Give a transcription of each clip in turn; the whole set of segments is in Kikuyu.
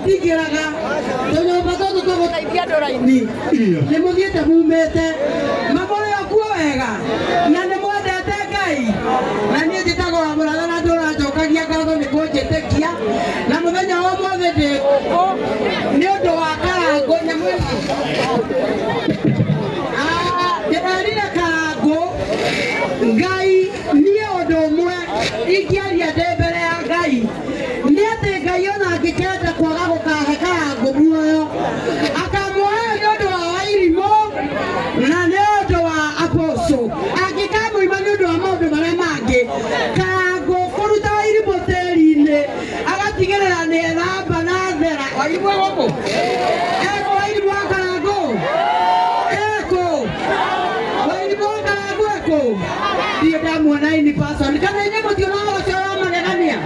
Mũtingĩraga tũnyũmba tũtũ tũgũteithia andũ raini. Nĩ mũthiĩte mumĩte mamũrĩ o kuo wega na nĩ mwendete Ngai. Na niĩ njĩtagwo wa mũratha na ndũranjokagia ngatho nĩ kũnjĩtĩkia na mũthenya wa ũmũthĩ ndĩ gũkũ nĩ ũndũ wa Karangũ nyamũ ĩno. Ndĩrerire Karangũ Ngai niĩ ũndũ ũmwe ingĩaria ndĩ mbere ya Ngai nĩ atĩ Ngai ona angĩkenda kwaga gũkahe Karangũ muoyo akamuoya nĩ ũndũ wa Wairimũ na nĩ ũndũ wa Apostle, angĩkamũima nĩ ũndũ wa maũndũ marĩa mangĩ. Karangũ kũruta Wairimũ tĩri-inĩ agatigĩrĩra nĩ ethamba na thera. Wairimũ e gũkũ? Ekũ Wairimũ wa Karangũ? Ekũ Wairimũ wa Karangũ? Ekũ? Ndirĩ ndamuona in person. Kana inyuĩ mũtionaga ũcio wa magegania?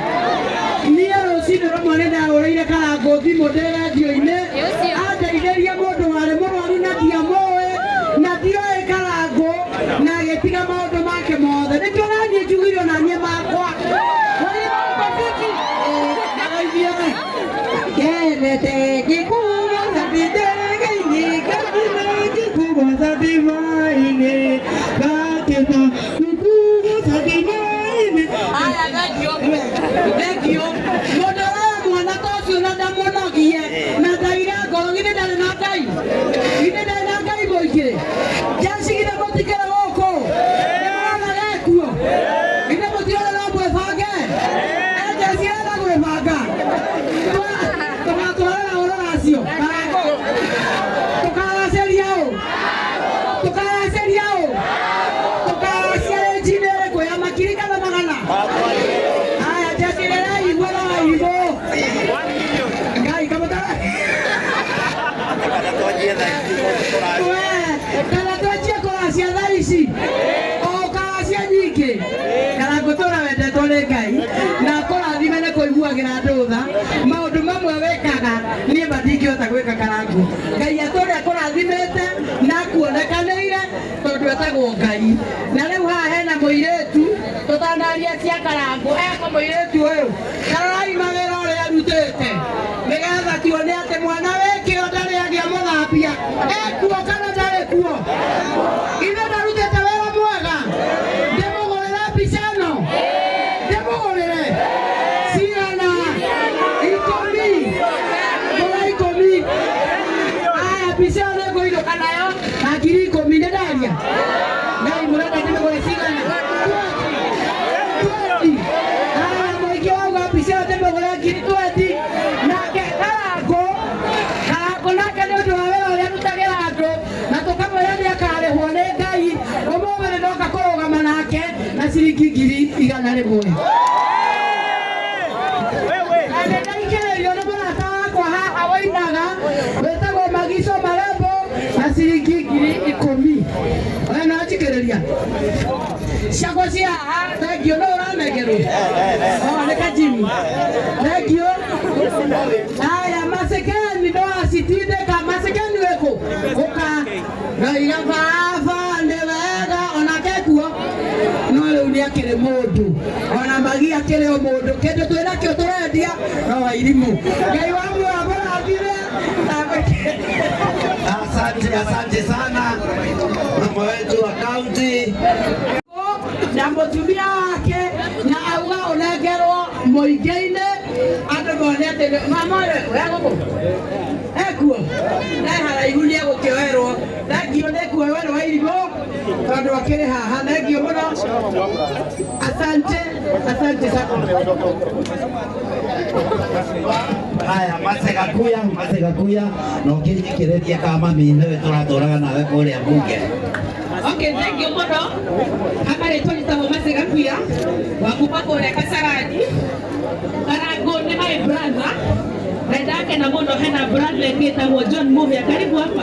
Niĩ rũcinĩ rũmwe nĩ ndahũrĩire Karangũ thimũ ndĩ rendio-inĩ andeithĩrie mũndũ warĩ mũrwaru na ndiamũĩ na ndioĩ Karangũ, na agĩtiga maũndũ make mothe. Nĩkĩo naniĩ njugire onaniĩ makwa. Wairimũ uko fiti? Kenete ngĩkũgoca ndĩndĩrĩgĩinĩ ngakina ngĩkũgoca ndĩ maĩ-inĩ ngakena ngĩkũgoca ndĩ maĩ-inĩ. Aya, thank you, thank you. Mũndũ ũroya mwana ta ũcio na ndamũnogie na ndaire ngoro, githĩ ndarĩ na Ngai? Githĩ ndarĩ na Ngai? Mũingĩ njeci, githĩ mũtikĩrĩ gũkũ? Nĩ mũrona gekuo? Githĩ mũtirona no mwĩbange? Njeci ĩrenda gwĩbanga tũgatwarĩra ũrũracio Karangũ, tũkaraceria ũ, tũkaraceria ũ, tũkaracia rĩnji-inĩ ĩrĩkũ ya makiri kana magana? Aya, njeci ĩraigua na Wairimũ Ngai kamũtara. Kana twanjie thaa ici tũracia. We, kana twanjie kũracia thaa ici o karacia nyingĩ. Karangũ tũra wendetwo nĩ Ngai na kũrathime nĩ kũiguagĩra andũ tha. Maũndũ mamwe wĩkaga niĩ ma ndingĩhota gwĩka. Karangũ, Ngai atũrĩa akũrathimĩte na akuonekanĩire tondũ etagwo Ngai. Na rĩu haha hena mũirĩtu, tũtanaria cia Karangũ eko mũirĩtu ũyũ, karorai mawĩra ũrĩa arutĩte nĩgetha tuone atĩ mwana wĩkĩo ndarĩ agĩa mũthambia. Ekuo kana ndarĩ kuo? Ithe ndarutĩte wĩra mwega? Ndĩmũgũrĩre mbica ĩno, ndĩmũgũrĩre cigana? 10, ngũra 10. Aya, mbica ĩyo nĩngũinũka nayo na 10,000. Nĩ ndaria Ngai, mũrenda ndĩmĩgũre cigana? 20. Aya, mũingĩ wauga mbica ĩyo ndĩmĩgũre 20,000. Nake Karangũ, Karangũ nake nĩ ũndũ wa wĩra ũrĩa arutagĩra andũ na tũkamwĩra nĩ akarĩhwo nĩ Ngai, ũmũthĩ nĩ ndoka kũrũgama nake na ciringi 100,000. Na nĩ ndaikĩrĩrio nĩ mũrata wakwa haha wĩinaga wĩtagwo Magico Marembo na ciringi 10,000. We no njikĩrĩria ciakwa cia haha. Thank you. No ũranengerwo? Oh, nĩ kajimu. Thank you. Aya, Masekeni no acitindĩka. Masekeni wĩkũ? Ũka ndoiga baba nĩ wega onake kuo, no rĩu nĩ akĩrĩ mũndũ ona magi akĩrĩ o mũndũ. Kĩndũ twĩnakĩo tũrendia no Wairimũ. Ngai wa muoyo mũrathime. Asante, asante sana mama wetu wa kaunti. Na mũtumia wake na auga ũnengerwo mũingĩ-inĩ andũ mone atĩ mama ũyũ we gũkũ ekuo e haraihu nĩ egũkĩoerwo. Thank you, nĩ kuoerwo Wairimũ tondũ akĩrĩ haha. Thank you mũno, asante, asante sana. Haya, Masega kuya, Masega kuya, na ũkĩnyikĩrĩria ka mami nĩwe tũratũraga nawe kũrĩa mbunge. Okay, thank you mũno. Hamarĩtwo njĩtagwo Masega Kuya wa kuma kũrĩa Kasarani. Karangũ nĩ my brother na ndakena mũno. Hena brother ĩngĩ ĩtagwo John Muhia, karibu hapa.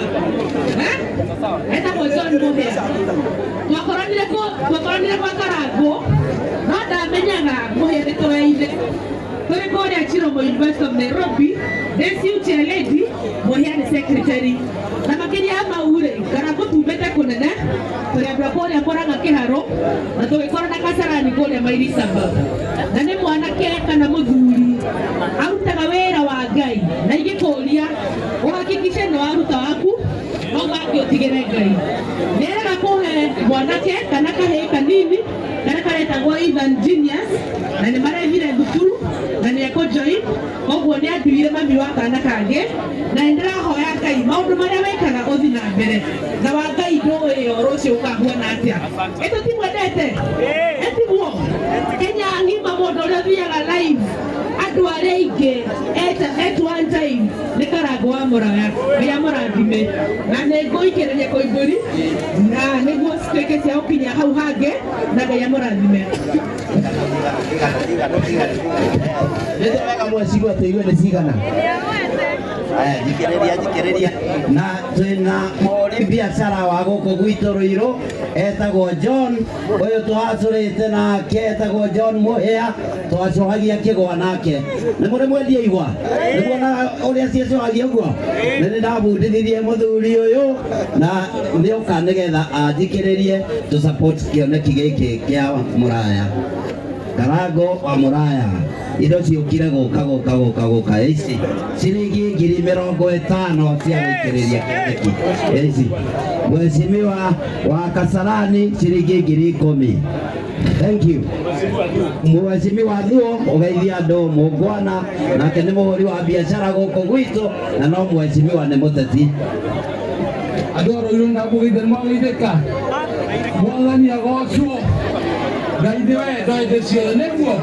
Eh? Etagwo John Muhia. Twakoranire kũ twakoranire kwa Karangũ no ndamenyaga Muhia nĩ tũraithe tũrĩ kũrĩa Chiromo, University of Nairobi. Ndĩ CU chair lady, Muhia nĩ secretary. Na makĩria ya mau rĩ, Karangũ tumĩte kũnene, tũrĩ andũ a kũrĩa Mũrang'a Kĩharũ na tũgĩkorana Kasarani kũrĩa Mairisaba. Na nĩ mwanake kana mũthuri arutaga wĩra wa Ngai na Na ingĩkũria ũhakikishe nĩ waruta waku mau mangĩ ũtigĩre Ngai. Nĩerega kũhe mwanake kana kahĩĩ kanini karĩa karetagwo Ethan Genius, na nĩ marethire thukuru na nĩ ekũjoin, koguo nĩ anduire mami wa kana kangĩ, na nĩ ndĩrahoya Ngai maũndũ marĩa wĩkaga ũthiĩ na mbere na wa Ngai ndũĩ o rũciũ ũkahuana atĩa. Ĩ tũtimwendete? Ĩtiguo Kenya ng'ima mũndũ ũrĩa ũthiaga live andũ arĩa aingĩ at one time nĩ Karangũ wa Mũraya. Ngai amũrathime, na nĩ ngũikĩrĩria Koimbũri na nĩguo cituĩke cia gũkinya hau hangĩ, na Ngai amũrathime. Nĩ wega mwecigua tũigue nĩ cigana. Aya, thikĩrĩria thikĩrĩria, na twĩna mũhũri biacara wa gũkũ gwitũ Ruiru etagwo John, ũyũ twacũrĩte nake etagwo John Mũhĩa, twacũhagia kĩgwa nake. Nĩ mũrĩ mwendia igwa? Nĩ muonaga ũrĩa ciĩcũhagia ũguo? Nĩ ndabundithirie mũthuri ũyũ na nĩoka nĩgetha anjikĩrĩrie tũ support kĩoneki gĩkĩ kĩa Mũraya. Karango wa Mũraya, indo ciũkire gũka gũka gũka gũka, ici ciringi 50,000 cia gũikĩrĩria kĩoneki ici. Mheshimiwa wa Kasarani ciringi 10,000. Thank you. Mheshimiwa Thuo ũgeithia andũ mũngwana, nake nĩ mũhũri wa biacara gũkũ gwitũ na no mheshimiwa nĩ mũteti. Andũ a Ruiru ndamũgeithia, nĩ mwageithĩka? Mwathani agocwo. Ngai nĩ wendo hĩndĩ ciothe, nĩguo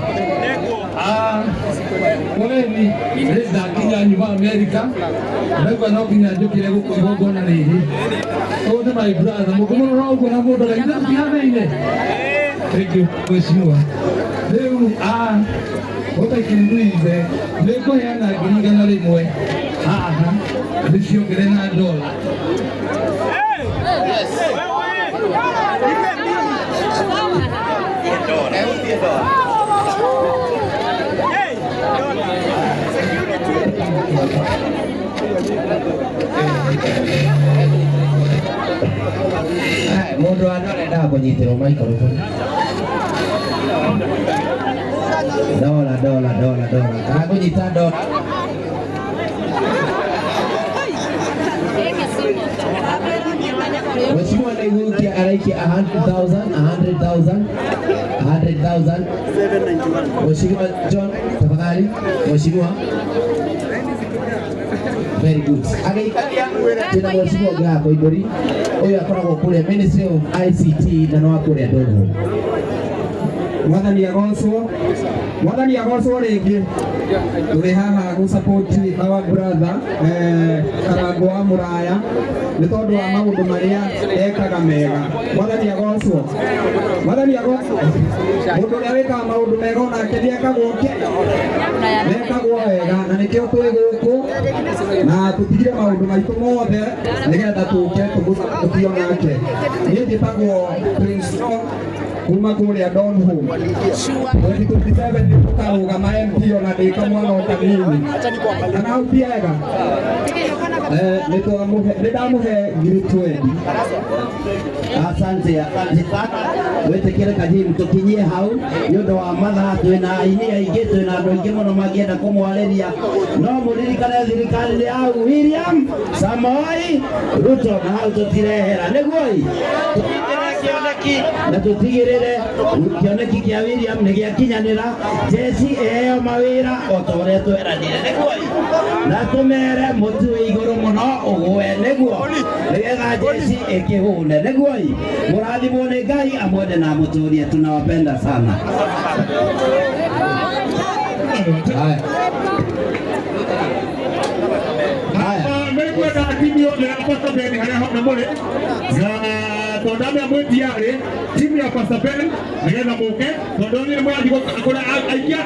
mũrĩmi rĩ ndakinya nyuma Amerika ndaigua no nginya njũkire gũkũ igongona rĩrĩ. Ũyũ nĩ my brother, mũngĩmũrora ũguo na mũndũ githĩ tũtihanaine? Thank you mheshimiwa. Rĩu ũtaikĩrĩire nĩ ngũheana 100,000 haha ndĩciongerere na dola. Mũndũ wa ndora endaga kũnyitĩrwo microphone. Dola dola dola dola, kana kũnyita dola. Mheshimiwa Naigukia araikia 100,000, 100,000, 100,000. Mheshimiwa John, tafadhali. Mheshimiwa. Very good. Agĩikaria twĩna Mheshimiwa Ngaya Koimbũri, ũyũ akoragwo kũrĩa Ministry of ICT na no kũrĩa Donholm. Mwathani agocwo, Mwathani agocwo rĩngĩ. Tũrĩ haha gũ support our brother Karangũ wa Mũraya nĩ tondũ wa maũndũ marĩa ekaga mega. Mwathani agocwo, Mwathani agocwo. Mũndũ ũrĩa wĩkaga maũndũ mega onake nĩekagwo kĩ? Nĩekagwo wega, na nĩkĩo twĩ gũkũ na tũtigire maũndũ maitũ mothe nĩgetha tũke tũmũtio nake. Niĩ njĩtagwo Prince John kuma kũrĩa Donholm. 2027 nĩ tũkarũgama MP ona ndĩ kamwana o kanini. Kana hau ti hega? Nĩ ndamũhe 20,000. Asante, asante sana. Wĩtĩkĩre Kajimu tũkinyie hau nĩ ũndũ wa mathaa, twĩna aini aingĩ, twĩna andũ aingĩ mũno mangĩenda kũmwarĩria, no mũririkane thirikari nĩ ya William Samoei Ruto, na hau tũtirehera, nĩguo ĩ tũnyitĩre kĩoneki na tũtigĩrĩre kĩoneki kĩa William nĩ gĩakinyanĩra, jeci ĩheo mawĩra o ta ũrĩa tweranire, nĩguo ĩ na tũmere mũtu wĩ igũrũ mũno ũgũe, nĩguo nĩgetha jeci ĩkĩhũne, nĩguo ĩ mũrathimwo nĩ Ngai amwende na amũtũrie. Tunawapenda sana. Haya. Haya. Nĩngwenda timu yothe ya Pastor Ben harĩa hothe mũrĩ, na tondũ ndamenya mwĩ tiarĩ timu ya Pastor Ben nĩgetha mũke, tondũ nĩ mũrathiĩ kũrĩa aingĩ a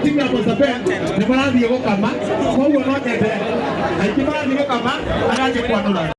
timu ya Pastor Ben nĩ marathiĩ gũkama, koguo no nyende aingĩ marathiĩ gũkama arĩa angĩ kwanũra.